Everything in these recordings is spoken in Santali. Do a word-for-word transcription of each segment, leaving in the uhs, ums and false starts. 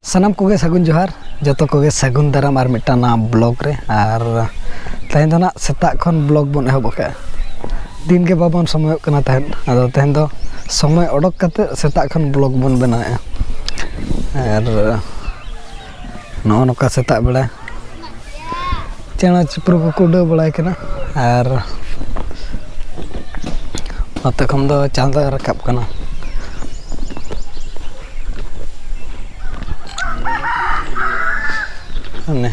ᱥᱟᱱᱟᱢ ᱠᱚᱜᱮ ᱥᱟᱹᱜᱩᱱ ᱡᱚᱦᱟᱨ, ᱡᱚᱛᱚ ᱠᱚᱜᱮ ᱥᱟᱹᱜᱩᱱ ᱫᱟᱨᱟᱢ ᱟᱨ ᱢᱤᱫᱴᱟᱝ ᱱᱟᱣᱟ ᱵᱞᱚᱜ ᱨᱮ᱾ ᱟᱨ ᱛᱮᱦᱮᱧ ᱫᱚ ᱱᱟᱜ ᱥᱮᱛᱟᱜ ᱠᱷᱚᱱ ᱵᱞᱚᱜ ᱵᱚᱱ ᱮᱦᱚᱵ ᱟᱠᱟᱫᱼᱟ᱾ ᱫᱤᱱ ᱜᱮ ᱵᱟᱵᱚᱱ ᱥᱚᱢᱚᱭᱚᱜ ᱠᱟᱱᱟ ᱛᱟᱦᱮᱸᱫ, ᱟᱫᱚ ᱛᱮᱦᱮᱧ ᱫᱚ ᱥᱚᱢᱚᱭ ᱚᱰᱚᱠ ᱠᱟᱛᱮ ᱥᱮᱛᱟᱜ ᱠᱷᱚᱱ ᱵᱞᱚᱜ ᱵᱚᱱ ᱵᱮᱱᱟᱣᱮᱫᱼᱟ᱾ ᱟᱨ ᱱᱚᱜᱼᱚ ᱱᱚᱝᱠᱟ ᱥᱮᱛᱟᱜ ᱵᱮᱲᱟ ᱪᱮᱬᱮ ᱪᱤᱯᱨᱩ ᱠᱚᱠᱚ ᱩᱰᱟᱹᱣ ᱵᱟᱲᱟᱭ ᱠᱟᱱᱟ᱾ ᱟᱨ ᱱᱚᱛᱮ ᱠᱷᱚᱱ ᱫᱚ ᱪᱟᱸᱫᱚᱭ ᱨᱟᱠᱟᱵ ᱠᱟᱱᱟ᱾ ᱚᱱᱮ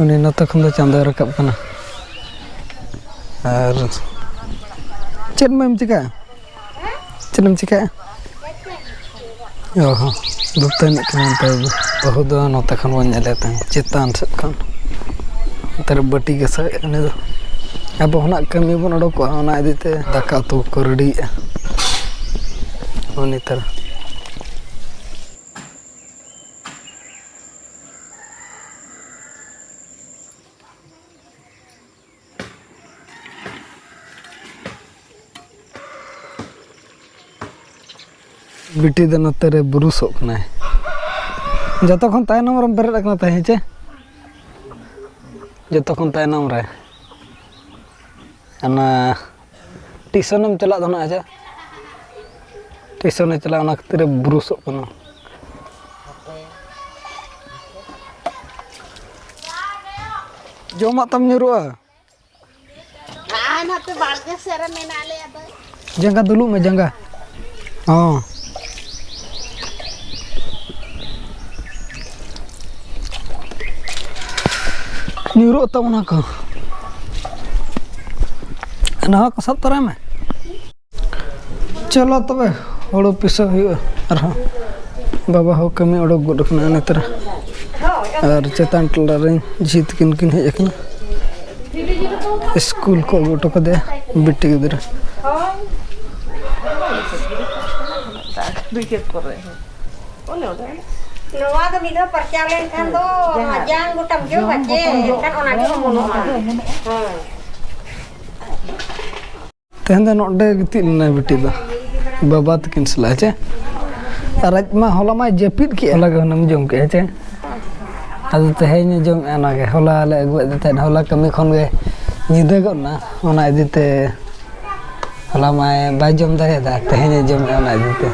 ᱩᱱᱤ ᱱᱚᱛᱮ ᱠᱷᱚᱱ ᱫᱚ ᱪᱟᱸᱫᱚᱭ ᱨᱟᱠᱟᱵ ᱠᱟᱱᱟ᱾ ᱟᱨ ᱪᱮᱫ ᱮᱢ ᱪᱤᱠᱟᱹᱭᱟ? ᱪᱮᱫ ᱮᱢ ᱪᱤᱠᱟᱹᱭᱟ? ᱚ ᱦᱚᱸ, ᱫᱟᱹᱛᱟᱹᱱᱤᱜ ᱠᱟᱱᱟ ᱱᱮᱛᱟᱨ ᱫᱚ᱾ ᱵᱟᱹᱦᱩ ᱫᱚ ᱱᱚᱛᱮ ᱠᱷᱚᱱ ᱵᱚᱱ ᱧᱮᱞᱮ ᱛᱟᱦᱮᱸᱫ, ᱪᱮᱛᱟᱱ ᱥᱮᱫ ᱠᱷᱚᱱ᱾ ᱱᱚᱛᱮ ᱨᱮ ᱵᱟᱹᱴᱤ ᱜᱟᱥᱟᱣᱮᱫ ᱩᱱᱤ ᱫᱚ᱾ ᱟᱵᱚ ᱦᱚᱸ ᱱᱟᱜ ᱠᱟᱹᱢᱤ ᱵᱚᱱ ᱚᱰᱚᱠᱚᱜᱼᱟ, ᱚᱱᱟ ᱤᱫᱤ ᱛᱮ ᱫᱟᱠᱟ ᱩᱛᱩ ᱠᱚ ᱨᱮᱰᱤᱭᱮᱫᱼᱟ ᱩᱱᱤ ᱛᱟᱨᱟ᱾ ᱵᱤᱴᱤ ᱫᱚ ᱱᱚᱛᱮ ᱨᱮ ᱵᱩᱨᱩᱥᱚᱜ ᱠᱟᱱᱟᱭ᱾ ᱡᱚᱛᱚ ᱠᱷᱚᱱ ᱛᱟᱭᱱᱚᱢ ᱨᱮᱢ ᱵᱮᱨᱮᱫ ᱟᱠᱟᱱᱟ ᱛᱟᱦᱮᱸ ᱪᱮ? ᱡᱚᱛᱚ ᱠᱷᱚᱱ ᱛᱟᱭᱱᱚᱢ ᱨᱮ᱾ ᱚᱱᱟ ᱴᱤᱭᱩᱥᱚᱱᱮᱢ ᱪᱟᱞᱟᱜ ᱫᱚ ᱱᱟᱜ ᱦᱮᱸ ᱪᱮ? ᱴᱤᱭᱩᱥᱚᱱᱮ ᱪᱟᱞᱟᱜ, ᱚᱱᱟ ᱠᱷᱟᱹᱛᱤᱨ ᱮ ᱵᱩᱨᱩᱥᱚᱜ ᱠᱟᱱᱟ᱾ ᱡᱚᱢᱟᱜ ᱛᱟᱢ ᱧᱩᱨᱩᱜᱼᱟ᱾ ᱟᱨ ᱱᱟᱛᱮ ᱵᱟᱲᱜᱮ ᱥᱮᱫ ᱨᱮ ᱢᱮᱱᱟᱜ ᱞᱮᱭᱟ ᱫᱚ᱾ ᱡᱟᱸᱜᱟ ᱫᱩᱞᱩᱜ ᱢᱮ, ᱡᱟᱸᱜᱟ᱾ ᱦᱚᱸ᱾ ᱧᱩᱨᱩᱜ ᱛᱟᱵᱚᱱᱟ ᱠᱚ᱾ ᱱᱚᱣᱟ ᱠᱚ ᱥᱟᱵ ᱛᱚᱨᱟᱭ ᱢᱮ᱾ ᱪᱚᱞᱚ ᱛᱚᱵᱮ, ᱦᱳᱲᱳ ᱯᱤᱥᱟᱹ ᱦᱩᱭᱩᱜᱼᱟ ᱟᱨᱦᱚᱸ᱾ ᱵᱟᱵᱟ ᱦᱚᱸ ᱠᱟᱹᱢᱤ ᱚᱰᱚᱠ ᱜᱚᱫ ᱟᱠᱟᱱᱟ ᱱᱮᱛᱟᱨ᱾ ᱟᱨ ᱪᱮᱛᱟᱱ ᱴᱚᱞᱟ ᱨᱮᱱ ᱡᱷᱤ ᱛᱟᱹᱠᱤᱱ ᱠᱤᱱ ᱦᱮᱡ ᱟᱠᱟᱱᱟ᱾ ᱥᱠᱩᱞ ᱠᱚ ᱟᱹᱜᱩ ᱦᱚᱴᱚ ᱠᱟᱫᱮᱭᱟ ᱵᱤᱴᱤ ᱜᱤᱫᱽᱨᱟᱹ᱾ ᱫᱩᱭ ᱠᱷᱮᱛ ᱯᱚᱨᱮ᱾ ᱚᱱᱮ ᱚᱸᱰᱮ᱾ ᱱᱚᱣᱟ ᱫᱚ ᱢᱤᱫ ᱫᱷᱟᱣ ᱯᱟᱨᱪᱟᱣ ᱞᱮᱱᱠᱷᱟᱱ ᱫᱚ ᱱᱚᱣᱟ ᱡᱟᱝ ᱜᱚᱴᱟᱢ ᱡᱚᱜᱟ ᱪᱮ, ᱮᱱᱠᱷᱟᱱ ᱚᱱᱟ ᱜᱮ ᱚᱢᱚᱱᱚᱜᱼᱟ᱾ ᱦᱳᱭ᱾ ᱛᱮᱦᱮᱧ ᱫᱚ ᱱᱚᱰᱮ ᱜᱤᱛᱤᱡ ᱞᱮᱱᱟᱭ ᱵᱤᱴᱤ ᱫᱚ ᱵᱟᱵᱟ ᱛᱟᱹᱠᱤᱱ ᱥᱟᱞᱟᱜ, ᱦᱮᱸ ᱪᱮ? ᱟᱨ ᱟᱡ ᱢᱟ ᱦᱚᱞᱟ ᱢᱟᱭ ᱡᱟᱹᱯᱤᱫ ᱠᱮᱫ, ᱦᱚᱞᱟ ᱜᱮ ᱦᱩᱱᱟᱹᱝ ᱡᱚᱢ ᱠᱮᱫᱼᱟ, ᱦᱮᱸ ᱪᱮ? ᱟᱫᱚ ᱛᱮᱦᱮᱧ ᱡᱚᱢᱮᱫᱼᱟ ᱚᱱᱟ ᱜᱮ, ᱦᱚᱞᱟ ᱞᱮ ᱟᱹᱜᱩᱣᱟᱫ ᱫᱮ ᱛᱟᱦᱮᱸᱫ, ᱦᱚᱞᱟ ᱠᱟᱹᱢᱤ ᱠᱷᱚᱱ ᱜᱮ ᱧᱤᱫᱟᱹ ᱜᱚᱫ ᱮᱱᱟ, ᱚᱱᱟ ᱤᱫᱤ ᱛᱮ ᱦᱚᱞᱟ ᱢᱟᱭ ᱵᱟᱭ ᱡᱚᱢ ᱫᱟᱲᱮᱭᱟᱫᱟ, ᱛᱮᱦᱮᱧᱮ ᱡᱚᱢᱮᱫᱼᱟ ᱚᱱᱟ ᱤᱫᱤ ᱛᱮ᱾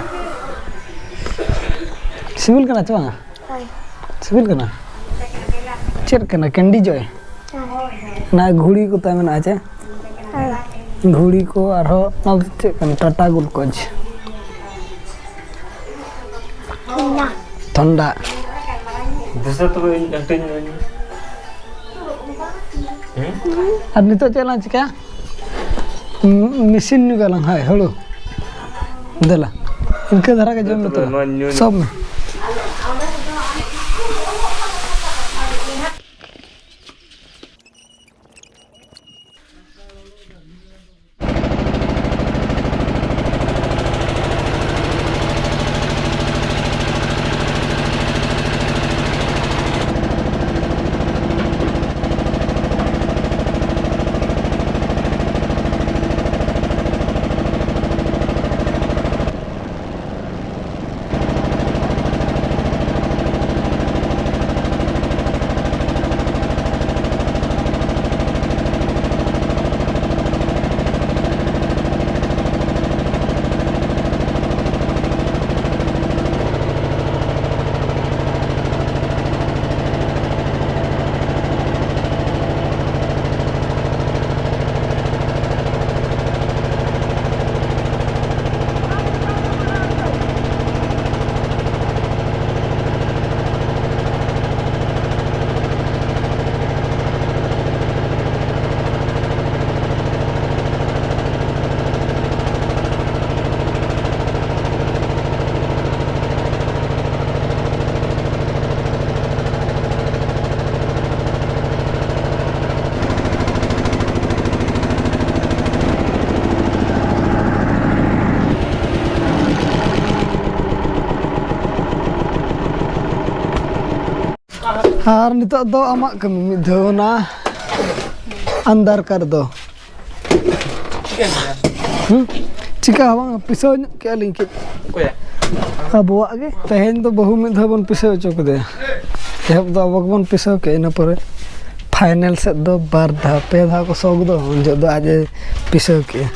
ᱥᱤᱵᱤᱞ ᱠᱟᱱᱟ ᱪᱮ ᱵᱟᱝᱟ? ᱦᱳᱭ᱾ ᱥᱤᱵᱤᱞ ᱠᱟᱱᱟ? ᱪᱮᱫ ᱠᱟᱱᱟ? ᱠᱮᱱᱰᱤ ᱡᱚᱭ? ᱦᱳᱭ᱾ ᱚᱱᱟ ᱜᱷᱩᱲᱤ ᱠᱚ ᱛᱟᱭ ᱢᱮᱱᱟᱜᱼᱟ ᱪᱮ? ᱦᱳᱭ᱾ ᱜᱷᱩᱲᱤ ᱠᱚ ᱟᱨᱦᱚᱸ ᱚᱱᱟ ᱫᱚ ᱪᱮᱫ ᱠᱟᱱᱟ? ᱴᱟᱴᱟ ᱜᱞᱩᱠᱳᱡᱽ᱾ ᱴᱷᱟᱱᱰᱟ᱾ ᱴᱷᱟᱱᱰᱟ᱾ ᱫᱮᱥᱮ ᱛᱚᱵᱮ ᱤᱧ ᱦᱟᱹᱴᱤᱧ ᱟᱹᱧ ᱢᱮ᱾ ᱦᱮᱸ? ᱟᱨ ᱱᱤᱛᱚᱜ ᱪᱮᱫ ᱞᱟᱝ ᱪᱤᱠᱟᱹᱭᱟ? ᱢ-, ᱢᱮᱥᱤᱱ ᱧᱚᱜᱟᱞᱟᱝ, ᱦᱳᱭ, ᱦᱩᱲᱩ᱾ ᱫᱮᱞᱟ, ᱤᱱᱠᱟᱹ ᱫᱷᱟᱨᱟ ᱜᱮ ᱡᱚᱢ ᱢᱮ ᱛᱚᱵᱮ, ᱛᱚᱵᱮ᱾ ᱱᱚᱣᱟ ᱧᱩ ᱥᱚᱵ ᱢᱮ᱾ ᱟᱨ ᱱᱤᱛᱚᱜ ᱫᱚ ᱟᱢᱟᱜ ᱠᱟᱹᱢᱤ ᱢᱤᱫ ᱫᱷᱟᱣ ᱚᱱᱟ ᱟᱱᱫᱟᱨ ᱠᱟᱨ ᱫᱚ᱾ ᱦᱩᱸ? ᱪᱤᱠᱟ ᱦᱚᱸ ᱵᱟᱝ, ᱯᱤᱥᱟᱹᱣ ᱧᱚᱜ ᱠᱮᱜᱼᱟ ᱞᱤᱧ ᱠᱟᱹᱡ᱾ ᱚᱠᱚᱭᱟᱜ? ᱟᱵᱚᱣᱟᱜ ᱜᱮ᱾ ᱛᱮᱦᱮᱧ ᱫᱚ ᱵᱟᱹᱦᱩ ᱢᱤᱫ ᱫᱷᱟᱣ ᱵᱚᱱ ᱯᱤᱥᱟᱹᱣ ᱦᱚᱪᱚ ᱠᱮᱫᱮᱭᱟ᱾ ᱮᱦᱚᱵ ᱫᱚ ᱟᱵᱚ ᱜᱮᱵᱚᱱ ᱯᱤᱥᱟᱹᱣ ᱠᱮᱜᱼᱟ, ᱤᱱᱟᱹ ᱯᱚᱨᱮ ᱯᱷᱟᱭᱱᱮᱞ ᱥᱮᱫ ᱫᱚ ᱵᱟᱨ ᱫᱷᱟᱣ, ᱯᱮ ᱫᱷᱟᱣ ᱠᱚ ᱥᱚᱠ ᱫᱚ, ᱩᱱ ᱡᱚᱦᱚᱜ ᱫᱚ ᱟᱡ ᱮ ᱯᱤᱥᱟᱹᱣ ᱠᱮᱜᱼᱟ᱾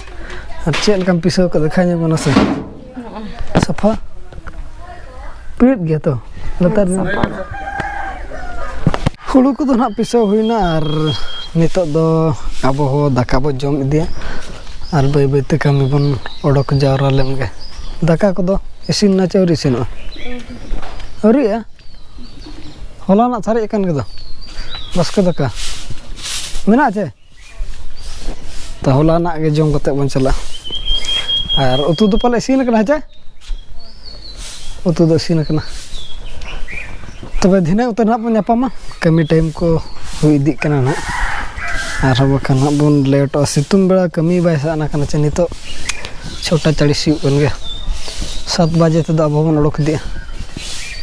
ᱟᱨ ᱪᱮᱫ ᱞᱮᱠᱟᱢ ᱯᱤᱥᱟᱹᱣ ᱠᱟᱫᱟ ᱫᱮᱠᱷᱟᱣ ᱧᱚᱜ ᱵᱚᱱᱟ ᱥᱮ᱾ ᱥᱟᱯᱷᱟ? ᱯᱤᱲᱤᱛ ᱜᱮᱭᱟ ᱛᱚ ᱞᱟᱛᱟᱨ ᱧᱚᱜ᱾ ᱦᱩᱲᱩ ᱠᱚᱫᱚ ᱱᱟᱦᱟᱜ ᱯᱤᱥᱟᱹᱣ ᱦᱩᱭᱱᱟ ᱟᱨ ᱱᱤᱛᱚᱜ ᱫᱚ ᱟᱵᱚ ᱦᱚᱸ ᱫᱟᱠᱟ ᱵᱚ ᱡᱚᱢ ᱤᱫᱤᱭᱟ ᱟᱨ ᱵᱟᱹᱭ ᱵᱟᱹᱭᱛᱮ ᱠᱟᱹᱢᱤ ᱵᱚᱱ ᱚᱰᱚᱠ ᱡᱟᱣᱨᱟ ᱞᱮᱱ ᱜᱮ᱾ ᱫᱟᱠᱟ ᱠᱚᱫᱚ ᱤᱥᱤᱱ ᱱᱟ ᱪᱮ ᱟᱹᱣᱨᱤ ᱤᱥᱤᱱᱚᱜᱼᱟ? ᱟᱹᱣᱨᱤᱜᱼᱟ? ᱦᱚᱞᱟᱱᱟᱜ ᱥᱟᱨᱮᱡ ᱟᱠᱟᱱ ᱜᱮᱫᱚ ᱵᱟᱥᱠᱮ ᱫᱟᱠᱟ ᱢᱮᱱᱟᱜᱼᱟ ᱪᱮ? ᱛᱚ ᱦᱚᱞᱟᱱᱟᱜ ᱜᱮ ᱡᱚᱢ ᱠᱟᱛᱮ ᱵᱚᱱ ᱪᱟᱞᱟᱜᱼᱟ᱾ ᱟᱨ ᱩᱛᱩ ᱫᱚ ᱯᱟᱞᱮ ᱤᱥᱤᱱ ᱟᱠᱟᱱᱟ, ᱦᱮᱸ ᱪᱮ? ᱩᱛᱩ ᱫᱚ ᱤᱥᱤᱱ ᱟᱠᱟᱱᱟ᱾ ᱛᱚᱵᱮ ᱫᱷᱤᱱᱟᱹᱝ ᱩᱛᱟᱹᱨ ᱱᱟᱦᱟᱜ ᱵᱚᱱ ᱧᱟᱯᱟᱢᱟ, ᱠᱟᱹᱢᱤ ᱴᱟᱭᱤᱢ ᱠᱚ ᱦᱩᱭ ᱤᱫᱤᱜ ᱠᱟᱱᱟ ᱱᱟᱦᱟᱜ, ᱟᱨᱦᱚᱸ ᱵᱟᱠᱷᱟᱱ ᱦᱟᱸᱜ ᱵᱚᱱ ᱞᱮᱴᱚᱜᱼᱟ᱾ ᱥᱤᱛᱩᱝ ᱵᱮᱲᱟ ᱠᱟᱹᱢᱤ ᱵᱟᱭ ᱥᱟᱱᱟ ᱠᱟᱱᱟ ᱪᱮ? ᱱᱤᱛᱚᱜ ᱪᱷᱚᱴᱟ ᱪᱟᱲᱤᱥ ᱦᱩᱭᱩᱜ ᱠᱟᱱ ᱜᱮᱭᱟ, ᱥᱟᱛ ᱵᱟᱡᱮ ᱛᱮᱫᱚ ᱟᱵᱚ ᱵᱚᱱ ᱚᱰᱚᱠ ᱤᱫᱤᱜᱼᱟ᱾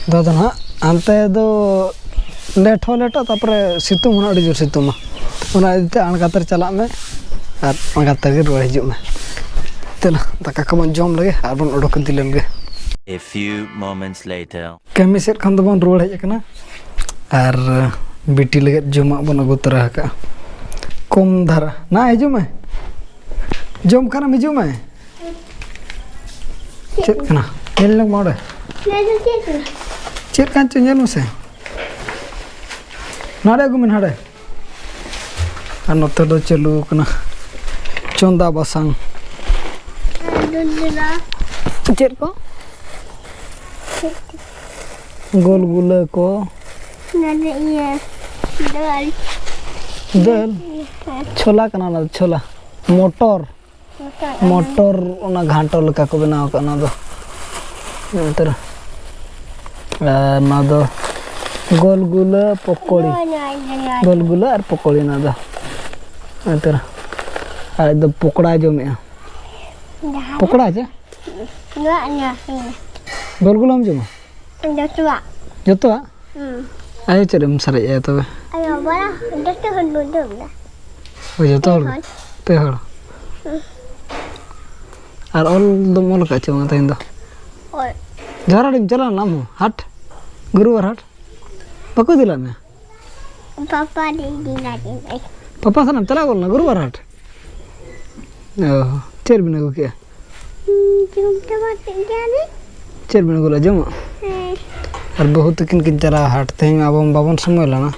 ᱟᱫᱚ ᱱᱟᱦᱟᱜ ᱦᱟᱱᱛᱮ ᱫᱚ ᱞᱮᱴ ᱦᱚᱸ ᱞᱮᱴᱚᱜᱼᱟ, ᱛᱟᱨᱯᱚᱨᱮ ᱥᱤᱛᱩᱝ ᱦᱚᱸ ᱟᱹᱰᱤ ᱡᱳᱨ ᱥᱤᱛᱩᱝᱟ᱾ ᱚᱱᱟ ᱤᱫᱤ ᱛᱮ ᱟᱬᱜᱟᱛ ᱨᱮ ᱪᱟᱞᱟᱜ ᱢᱮ ᱟᱨ ᱟᱬᱜᱟᱛ ᱨᱮᱜᱮ ᱨᱩᱣᱟᱹᱲ ᱦᱤᱡᱩᱜ ᱢᱮ᱾ ᱫᱮᱞᱟ ᱫᱟᱠᱟ ᱠᱚᱵᱚᱱ ᱡᱚᱢ ᱞᱮᱜᱮ ᱟᱨ ᱵᱚᱱ ᱚᱰᱚᱠ ᱤᱫᱤ ᱞᱮᱱ ᱜᱮ᱾ A few moments later. ᱠᱟᱹᱢᱤ ᱥᱮᱫ ᱠᱷᱚᱱ ᱫᱚᱵᱚᱱ ᱨᱩᱣᱟᱹᱲ ᱦᱮᱡ ᱟᱠᱟᱱᱟ ᱟᱨ ᱵᱤᱴᱤ ᱞᱟᱹᱜᱤᱫ ᱡᱚᱢᱟᱜ ᱵᱚᱱ ᱟᱹᱜᱩ ᱛᱚᱨᱟ ᱟᱠᱟᱫᱼᱟ᱾ ᱠᱚᱢ ᱫᱷᱟᱨᱟ ᱱᱟ, ᱦᱤᱡᱩᱜ ᱢᱮ, ᱡᱚᱢ ᱠᱷᱟᱱᱮᱢ ᱦᱤᱡᱩᱜ ᱢᱮ᱾ ᱪᱮᱫ ᱠᱟᱱᱟ? ᱧᱮᱞ ᱧᱚᱜ ᱢᱮ ᱚᱸᱰᱮ᱾ ᱱᱚᱣᱟ ᱫᱚ ᱪᱮᱫ ᱠᱟᱱᱟ? ᱪᱮᱫ ᱠᱟᱱ ᱪᱚ ᱧᱮᱞ ᱢᱮᱥᱮ᱾ ᱱᱟᱰᱮ ᱟᱹᱜᱩ ᱢᱮ, ᱱᱟᱰᱮ᱾ ᱟᱨ ᱱᱚᱛᱮ ᱫᱚ ᱪᱟᱹᱞᱩ ᱟᱠᱟᱱᱟ ᱪᱚᱸᱫᱟ ᱵᱟᱥᱟᱝ᱾ ᱟᱨ ᱫᱩᱞ ᱫᱩᱞᱟ᱾ ᱪᱮᱫ ᱠᱚ? ᱪᱮᱫ ᱠᱚ? ᱜᱳᱞ ᱜᱩᱞᱟᱹ ᱠᱚ᱾ ᱱᱚᱰᱮ ᱤᱭᱟᱹ, ᱫᱟᱹᱞ᱾ ᱫᱟᱹᱞ? ᱦᱮᱸ᱾ ᱪᱷᱳᱞᱟ ᱠᱟᱱᱟ ᱚᱱᱟ ᱫᱚ, ᱪᱷᱳᱞᱟ᱾ ᱢᱚᱴᱚᱨ᱾ ᱢᱚᱴᱚᱨ᱾ ᱢᱚᱴᱚᱨ ᱚᱱᱟ ᱜᱷᱟᱱᱴᱚ ᱞᱮᱠᱟ ᱠᱚ ᱵᱮᱱᱟᱣ ᱟᱠᱟᱫ ᱚᱱᱟ ᱫᱚ᱾ ᱱᱚᱛᱮ ᱨᱮ᱾ ᱟᱨ ᱱᱚᱣᱟ ᱫᱚ ᱜᱳᱞ ᱜᱩᱞᱟᱹ ᱯᱚᱠᱚᱲᱤ᱾ ᱱᱚᱣᱟ, ᱱᱚᱣᱟ, ᱱᱚᱣᱟ, ᱱᱚᱣᱟ᱾ ᱜᱳᱞ ᱜᱩᱞᱟᱹ ᱟᱨ ᱯᱚᱠᱚᱲᱤ ᱱᱚᱣᱟ ᱫᱚ᱾ ᱱᱚᱛᱮ ᱨᱮ᱾ ᱟᱨ ᱟᱡ ᱫᱚ ᱯᱚᱠᱚᱲᱟᱭ ᱡᱚᱢᱮᱜᱼᱟ᱾ ᱡᱟᱦᱟᱸ ᱯᱚᱠᱚᱲᱟ ᱪᱮ? ᱱᱚᱣᱟ, ᱱᱚᱣᱟ, ᱱᱚᱣᱟ᱾ ᱜᱳᱞ ᱜᱩᱞᱟᱹᱢ ᱡᱚᱢᱟ? ᱡᱚᱛᱚᱣᱟᱜ᱾ ᱡᱚᱛᱚᱣᱟᱜ? ᱦᱩᱸ᱾ ᱟᱭᱳ, ᱪᱮᱫ ᱮᱢ ᱥᱟᱨᱮᱡ ᱟᱭᱟ ᱛᱚᱵᱮ? ᱟᱭᱳ, ᱵᱟᱲᱟ, ᱡᱚᱛᱚ ᱦᱚᱲ ᱵᱚᱱ ᱡᱚᱢ ᱮᱫᱟ᱾ ᱦᱳᱭ, ᱡᱚᱛᱚ ᱦᱚᱲ ᱜᱮ? ᱯᱮ ᱦᱚᱲ᱾ ᱟᱨ ᱚᱞ ᱫᱚᱢ ᱚᱞ ᱟᱠᱟᱫ ᱪᱮ ᱵᱟᱝ ᱛᱮᱦᱮᱧ ᱫᱚ? ᱚᱞ᱾ ᱡᱚᱦᱟᱨ ᱦᱟᱴ ᱮᱢ ᱪᱟᱞᱟᱣ ᱞᱮᱱᱟ ᱟᱢ ᱦᱚᱸ? ᱦᱟᱴ? ᱜᱩᱨᱩᱵᱟᱨ ᱦᱟᱴ? ᱵᱟᱠᱚ ᱤᱫᱤ ᱞᱮᱫ ᱢᱮᱭᱟ? ᱯᱟᱯᱟ ᱫᱤᱫᱤ ᱞᱟᱹᱜᱤᱫ᱾ ᱯᱟᱯᱟ ᱥᱟᱞᱟᱜ ᱮᱢ ᱪᱟᱞᱟᱣ ᱜᱚᱫ ᱞᱮᱱᱟ ᱜᱩᱨᱩᱵᱟᱨ ᱦᱟᱴ? ᱚ, ᱪᱮᱫ ᱵᱤᱱ ᱟᱹᱜᱩ ᱠᱮᱜᱼᱟ? ᱦᱩᱸ, ᱡᱚᱢ ᱪᱟᱵᱟ ᱠᱮᱫ ᱜᱮᱭᱟᱞᱤᱧ᱾ ᱪᱮᱫ ᱵᱤᱱ ᱟᱹᱜᱩ ᱞᱮᱫᱟ, ᱡᱚᱢᱟᱜ? ᱦᱮᱸ᱾ ᱟᱨ ᱵᱟᱹᱦᱩ ᱛᱟᱹᱠᱤᱱ ᱠᱤᱱ ᱪᱟᱞᱟᱣ ᱦᱟᱴ ᱛᱮᱦᱮᱧ, ᱟᱵᱚ ᱵᱟᱵᱚᱱ ᱥᱚᱢᱚᱭ ᱞᱮᱱᱟ᱾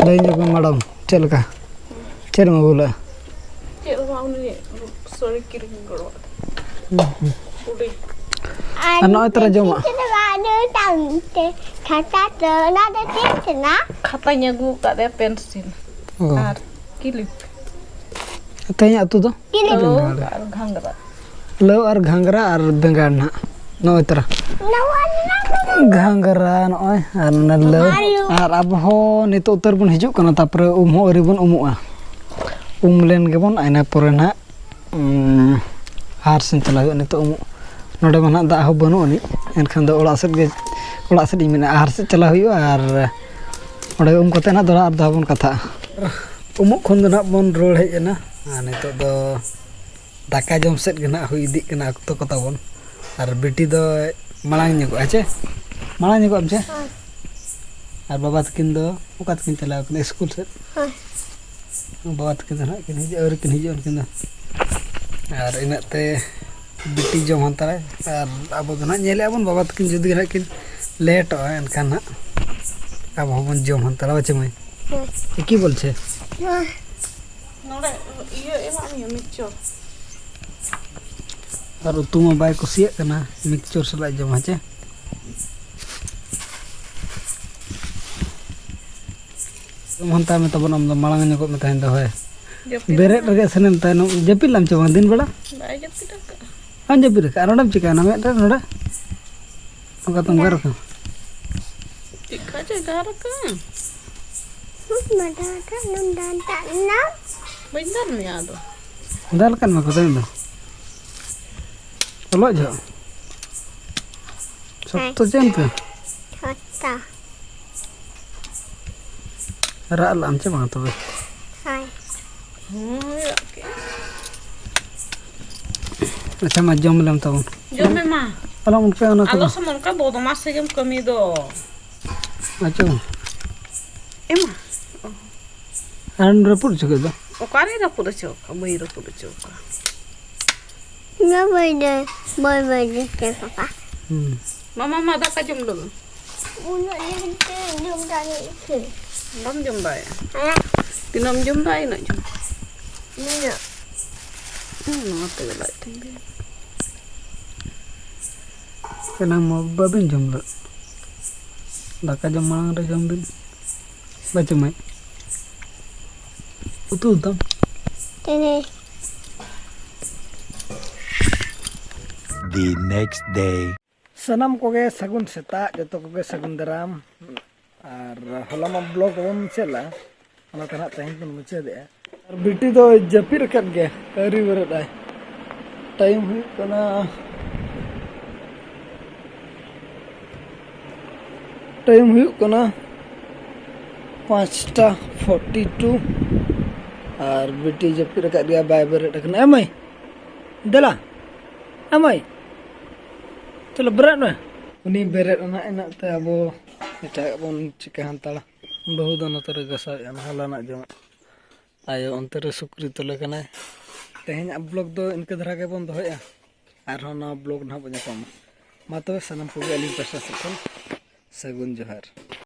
ᱞᱟᱹᱭ ᱧᱚᱜ ᱢᱮ ᱢᱮᱰᱟᱢ, ᱪᱮᱫ ᱞᱮᱠᱟ? ᱪᱮᱫ ᱮᱢ ᱟᱹᱜᱩ ᱞᱮᱫᱟ? ᱪᱮᱫ ᱦᱚᱸ ᱵᱟᱝ, ᱩᱱᱤ ᱥᱟᱹᱲᱤ ᱠᱤᱨᱤᱧ ᱜᱚᱲᱚ ᱟᱫᱮ᱾ ᱦᱩᱸ, ᱦᱩᱸ᱾ ᱟᱨ ᱱᱚᱜᱼᱚᱭ ᱛᱚᱨᱟ ᱡᱚᱢᱟᱜ᱾ ᱪᱮᱫ ᱦᱚᱸ ᱵᱟᱝ, ᱱᱩᱭ ᱛᱟᱢ ᱛᱮ ᱠᱷᱟᱛᱟ ᱛᱚ, ᱚᱱᱟ ᱫᱚ ᱪᱮᱫ ᱠᱟᱱᱟ? ᱠᱷᱟᱛᱟᱧ ᱟᱹᱜᱩ ᱟᱠᱟᱫ ᱫᱮᱭᱟ, ᱯᱮᱱᱥᱤᱞ᱾ ᱚ᱾ ᱟᱨ ᱠᱤᱞᱤᱯ᱾ ᱛᱮᱦᱮᱧᱟᱜ ᱩᱛᱩ ᱫᱚ? ᱠᱤᱞᱤᱯ᱾ ᱞᱟᱹᱣ ᱟᱨ ᱜᱷᱟᱸᱜᱽᱨᱟ᱾ ᱞᱟᱹᱣ ᱟᱨ ᱜᱷᱟᱸᱜᱽᱨᱟ ᱟᱨ ᱵᱮᱸᱜᱟᱲ ᱱᱟᱦᱟᱜ᱾ ᱱᱚᱜᱼᱚᱭ ᱛᱚᱨᱟ᱾ ᱱᱚᱣᱟ ᱜᱷᱟᱸᱜᱽᱨᱟ ᱱᱚᱜᱼᱚᱭ ᱟᱨ ᱚᱱᱟ ᱞᱟᱹᱣ᱾ ᱟᱭᱳ᱾ ᱟᱨ ᱟᱵᱚ ᱦᱚᱸ ᱱᱤᱛᱚᱜ ᱩᱛᱟᱹᱨ ᱵᱚᱱ ᱦᱤᱡᱩᱜ ᱠᱟᱱᱟ, ᱛᱟᱨᱯᱚᱨᱮ ᱩᱢ ᱦᱚᱸ ᱟᱹᱣᱨᱤ ᱵᱚᱱ ᱩᱢᱩᱜᱼᱟ᱾ ᱩᱢ ᱞᱮᱱ ᱜᱮᱵᱚᱱ, ᱤᱱᱟᱹ ᱯᱚᱨᱮ ᱱᱟᱦᱟᱜ, ᱩᱸ, ᱟᱦᱟᱨ ᱥᱮᱱ ᱪᱟᱞᱟᱜ ᱦᱩᱭᱩᱜᱼᱟ᱾ ᱱᱤᱛᱚᱜ ᱩᱢᱩᱜ, ᱱᱚᱰᱮ ᱢᱟ ᱱᱟᱦᱟᱜ ᱫᱟᱜ ᱦᱚᱸ ᱵᱟᱹᱱᱩᱜ ᱟᱹᱱᱤᱡ, ᱮᱱᱠᱷᱟᱱ ᱫᱚ ᱚᱲᱟᱜ ᱥᱮᱫ ᱜᱮ, ᱚᱲᱟᱜ ᱥᱮᱫ ᱤᱧ ᱢᱮᱱᱟ, ᱟᱦᱟᱨ ᱥᱮᱫ ᱪᱟᱞᱟᱜ ᱦᱩᱭᱩᱜᱼᱟ᱾ ᱟᱨ ᱚᱸᱰᱮ ᱩᱢ ᱠᱟᱛᱮ ᱱᱟᱦᱟᱜ ᱫᱚᱦᱲᱟ ᱟᱨ ᱫᱚᱦᱲᱟ ᱵᱚᱱ ᱠᱟᱛᱷᱟᱜᱼᱟ᱾ ᱩᱢᱩᱜ ᱠᱷᱚᱱ ᱫᱚ ᱱᱟᱦᱟᱜ ᱵᱚᱱ ᱨᱩᱣᱟᱹᱲ ᱦᱮᱡ ᱮᱱᱟ᱾ ᱟᱨ ᱱᱤᱛᱚᱜ ᱫᱚ ᱫᱟᱠᱟ ᱡᱚᱢ ᱥᱮᱫ ᱜᱮ ᱱᱟᱦᱟᱜ ᱦᱩᱭ ᱤᱫᱤᱜ ᱠᱟᱱᱟ ᱚᱠᱛᱚ ᱠᱚ ᱛᱟᱵᱚᱱ᱾ ᱟᱨ ᱵᱤᱴᱤ ᱫᱚ ᱢᱟᱲᱟᱝ ᱧᱚᱜᱚᱜᱼᱟ ᱪᱮ? ᱢᱟᱲᱟᱝ ᱧᱚᱜᱚᱜ ᱟᱢ ᱪᱮ? ᱦᱳᱭ᱾ ᱟᱨ ᱵᱟᱵᱟ ᱛᱟᱹᱠᱤᱱ ᱫᱚ ᱚᱠᱟ ᱛᱮᱠᱤᱱ ᱪᱟᱞᱟᱣ ᱠᱟᱱᱟ? ᱥᱠᱩᱞ ᱥᱮᱫ? ᱦᱳᱭ᱾ ᱵᱟᱵᱟ ᱛᱟᱹᱠᱤᱱ ᱫᱚ ᱱᱟᱦᱟᱜ ᱠᱤᱱ ᱦᱤᱡᱩᱜᱼᱟ, ᱟᱹᱣᱨᱤ ᱠᱤᱱ ᱦᱤᱡᱩᱜᱼᱟ ᱩᱱᱠᱤᱱ ᱫᱚ᱾ ᱟᱨ ᱤᱱᱟᱹᱜ ᱛᱮ ᱵᱤᱴᱤ ᱡᱚᱢ ᱦᱟᱛᱟᱲᱟᱭ᱾ ᱟᱨ ᱟᱵᱚ ᱫᱚ ᱱᱟᱦᱟᱜ ᱧᱮᱞᱮᱫᱼᱟ ᱵᱚᱱ, ᱵᱟᱵᱟ ᱛᱟᱹᱠᱤᱱ ᱡᱩᱫᱤ ᱱᱟᱦᱟᱜ ᱠᱤᱱ ᱞᱮᱴᱚᱜᱼᱟ, ᱮᱱᱠᱷᱟᱱ ᱱᱟᱦᱟᱜ ᱟᱵᱚ ᱦᱚᱸᱵᱚᱱ ᱡᱚᱢ ᱦᱟᱛᱟᱲᱟ, ᱵᱟᱪᱮ ᱢᱟᱹᱭ? ᱦᱳᱭ᱾ ᱮᱠᱤ ᱵᱚᱞᱪᱷᱮ? ᱦᱳᱭ᱾ ᱱᱚᱰᱮ ᱤᱭᱟᱹ ᱮᱢᱟᱜ ᱢᱮᱭᱟ, ᱢᱤᱠᱥᱪᱚᱨ᱾ ᱟᱨ ᱩᱛᱩ ᱢᱟ ᱵᱟᱭ ᱠᱩᱥᱤᱭᱟᱜ ᱠᱟᱱᱟ, ᱢᱤᱠᱥᱪᱚᱨ ᱥᱟᱞᱟᱜ ᱡᱚᱢᱟ ᱪᱮ? ᱡᱚᱢ ᱦᱟᱛᱟᱲ ᱢᱮ ᱛᱟᱵᱚᱱ, ᱟᱢ ᱫᱚ ᱢᱟᱲᱟᱝ ᱧᱚᱜᱚᱜ ᱢᱮ ᱛᱟᱦᱮᱱ ᱫᱚ, ᱦᱳᱭ᱾ ᱡᱟᱹᱯᱤᱫ ᱵᱮᱨᱮᱫ ᱨᱮᱜᱮ ᱥᱮᱱᱮᱢ ᱛᱟᱭᱱᱚᱢ, ᱡᱟᱹᱯᱤᱫ ᱞᱟᱢ ᱪᱮ ᱵᱟᱝ ᱫᱤᱱ ᱵᱮᱲᱟ? ᱵᱟᱭ ᱡᱟᱹᱯᱤᱫ ᱟᱠᱟᱫᱼᱟ᱾ ᱵᱟᱢ ᱡᱟᱹᱯᱤᱫ ᱟᱠᱟᱫᱼᱟ? ᱟᱨ ᱱᱚᱰᱮᱢ ᱪᱤᱠᱟᱹᱭᱮᱱᱟ ᱢᱮᱫ ᱨᱮ ᱱᱚᱰᱮ? ᱚᱱᱠᱟ ᱛᱮᱢ ᱜᱟᱨ ᱟᱠᱟᱱᱟ? ᱪᱮᱫ ᱠᱷᱟᱡ ᱪᱚᱭ ᱜᱟᱨ ᱟᱠᱟᱱ? ᱢᱟᱰᱟ ᱟᱠᱟᱫ ᱱᱚᱢ ᱫᱟᱱ ᱛᱟᱜ ᱱᱟ᱾ ᱵᱟᱹᱧ ᱫᱟᱞ ᱢᱮᱭᱟ ᱟᱫᱚ᱾ ᱫᱟᱞ ᱠᱟᱱ ᱢᱟ ᱠᱚ ᱛᱟᱭᱚᱢ ᱫᱚ᱾ ᱚᱞᱚᱜ ᱡᱚᱦᱚᱜ᱾ ᱥᱚᱠᱛᱚ ᱪᱮᱫ ᱮᱱᱛᱮ? ᱥᱚᱠᱛᱚ᱾ ᱨᱟᱜ ᱞᱟᱜ ᱟᱢ ᱪᱮ ᱵᱟᱝ ᱛᱚᱵᱮ? ᱦᱳᱭ᱾ ᱦᱳᱭ᱾ ᱟᱪᱪᱷᱟ, ᱢᱟ ᱡᱚᱢ ᱞᱮᱢ ᱛᱟᱵᱚᱱ᱾ ᱡᱚᱢ ᱢᱮ ᱢᱟ᱾ ᱟᱞᱚᱢ ᱩᱱᱠᱩᱭᱟ ᱚᱱᱟ ᱠᱚᱫᱚ᱾ ᱟᱞᱚ ᱥᱚᱢᱚᱱ ᱚᱱᱠᱟ ᱵᱚᱫᱢᱟᱥ ᱜᱮᱢ ᱠᱟᱹᱢᱤ ᱫᱚ᱾ ᱟᱪᱪᱷᱟ᱾ ᱮᱢᱟ᱾ ᱟᱨ ᱨᱟᱹᱯᱩᱫ ᱦᱚᱪᱚ ᱠᱮᱫ ᱫᱚ᱾ ᱚᱠᱟᱨᱮ ᱨᱟᱹᱯᱩᱫ ᱦᱚᱪᱚ ᱠᱟᱜᱼᱟ? ᱵᱟᱹᱧ ᱨᱟᱹᱯᱩᱫ ᱦᱚᱪᱚ ᱠᱟᱜᱼᱟ᱾ ᱵᱟᱹᱭ ᱵᱟᱹᱭ ᱫᱮ, ᱵᱟᱹᱭ ᱵᱟᱹᱭ ᱫᱮ, ᱪᱮᱫ ᱯᱟᱯᱟ? ᱦᱩᱸ᱾ ᱢᱟᱢᱟ ᱢᱟ ᱫᱟᱠᱟ ᱡᱚᱢ ᱞᱟᱹᱜᱤᱫ᱾ ᱩᱱᱟᱹᱜ ᱡᱤᱞ ᱯᱮ ᱡᱚᱢ ᱫᱟᱲᱮᱭᱟᱜ ᱠᱷᱟᱱ᱾ ᱵᱟᱢ ᱡᱚᱢ ᱫᱟᱲᱮᱭᱟᱜᱼᱟ᱾ ᱦᱮᱸ, ᱛᱤᱱᱟᱹᱜ ᱮᱢ ᱡᱚᱢ ᱫᱟ ᱤᱱᱟᱹᱜ ᱡᱚᱢ᱾ ᱱᱤᱱᱟᱹᱜ᱾ ᱦᱩᱸ, ᱱᱚᱣᱟ ᱛᱮᱜᱮ ᱞᱟᱡ ᱴᱷᱮᱱ ᱜᱮ᱾ ᱮᱱᱟᱝ ᱢᱟ ᱵᱟᱹᱵᱤᱱ ᱡᱚᱢ ᱞᱮᱫ᱾ ᱫᱟᱠᱟ ᱡᱚᱢ ᱢᱟᱲᱟᱝ ᱨᱮ ᱡᱚᱢ ᱵᱤᱱ᱾ ᱵᱟᱪᱚ ᱢᱟᱹᱭ᱾ ᱩᱛᱩ ᱩᱛᱟᱢ᱾ ᱛᱮᱱᱮ᱾ The next day. ᱥᱟᱱᱟᱢ ᱠᱚᱜᱮ ᱥᱟᱹᱜᱩᱱ ᱥᱮᱛᱟᱜ, ᱡᱚᱛᱚ ᱠᱚᱜᱮ ᱥᱟᱹᱜᱩᱱ ᱫᱟᱨᱟᱢ᱾ ᱟᱨ ᱦᱚᱞᱟ ᱢᱟ ᱵᱞᱚᱜ ᱵᱟᱵᱚᱱ ᱢᱩᱪᱟᱹᱫ ᱞᱮᱫᱼᱟ, ᱚᱱᱟᱛᱮ ᱱᱟᱦᱟᱜ ᱛᱮᱦᱮᱧ ᱵᱚᱱ ᱢᱩᱪᱟᱹᱫᱮᱜᱼᱟ᱾ ᱟᱨ ᱵᱤᱴᱤ ᱫᱚ ᱡᱟᱹᱯᱤᱫ ᱟᱠᱟᱫ ᱜᱮᱭᱟ, ᱟᱹᱣᱨᱤ ᱵᱮᱨᱮᱫ ᱟᱭ᱾ ᱴᱟᱭᱤᱢ ᱦᱩᱭᱩᱜ ᱠᱟᱱᱟ, ᱴᱟᱭᱤᱢ ᱦᱩᱭᱩᱜ ᱠᱟᱱᱟ ᱯᱟᱸᱪᱴᱟ ᱯᱷᱳᱨᱴᱤ ᱴᱩ᱾ ᱟᱨ ᱵᱤᱴᱤ ᱡᱟᱹᱯᱤᱫ ᱟᱠᱟᱫ ᱜᱮᱭᱟ, ᱵᱟᱭ ᱵᱮᱨᱮᱫ ᱟᱠᱟᱱᱟ᱾ ᱮ ᱢᱟᱹᱭ, ᱫᱮᱞᱟ, ᱮ ᱢᱟᱹᱭ, ᱪᱚᱞᱚ ᱵᱮᱨᱮᱫ ᱢᱮ᱾ ᱩᱱᱤ ᱵᱮᱨᱮᱫ ᱮᱱᱟ, ᱤᱱᱟᱹᱜ ᱛᱮ ᱟᱵᱚ ᱮᱴᱟᱜᱟᱜ ᱵᱚᱱ ᱪᱤᱠᱟᱹ ᱦᱟᱛᱟᱲᱟ᱾ ᱵᱟᱹᱦᱩ ᱫᱚ ᱱᱚᱛᱮ ᱨᱮ ᱜᱟᱥᱟᱣᱮᱫᱼᱟ, ᱦᱚᱞᱟᱱᱟᱜ ᱡᱚᱢᱟᱜ᱾ ᱟᱭᱳ ᱚᱱᱛᱮ ᱨᱮ ᱥᱩᱠᱨᱤ ᱛᱚᱞᱮ ᱠᱟᱱᱟᱭ᱾ ᱛᱮᱦᱮᱧᱟᱜ ᱵᱞᱚᱜ ᱫᱚ ᱤᱱᱠᱟᱹ ᱫᱷᱟᱨᱟ ᱜᱮᱵᱚᱱ ᱫᱚᱦᱚᱭᱟ, ᱟᱨᱦᱚᱸ ᱱᱟᱣᱟ ᱵᱞᱚᱜ ᱱᱟᱦᱟᱜ ᱵᱚᱱ ᱧᱟᱯᱟᱢᱟ᱾ ᱢᱟ ᱛᱚᱵᱮ ᱥᱟᱱᱟᱢ ᱠᱚᱜᱮ ᱟᱹᱞᱤᱧ ᱯᱟᱥᱴᱟ ᱥᱮᱫ ᱠᱷᱚᱱ ᱥᱟᱹᱜᱩᱱ ᱡᱚᱦᱟᱨ᱾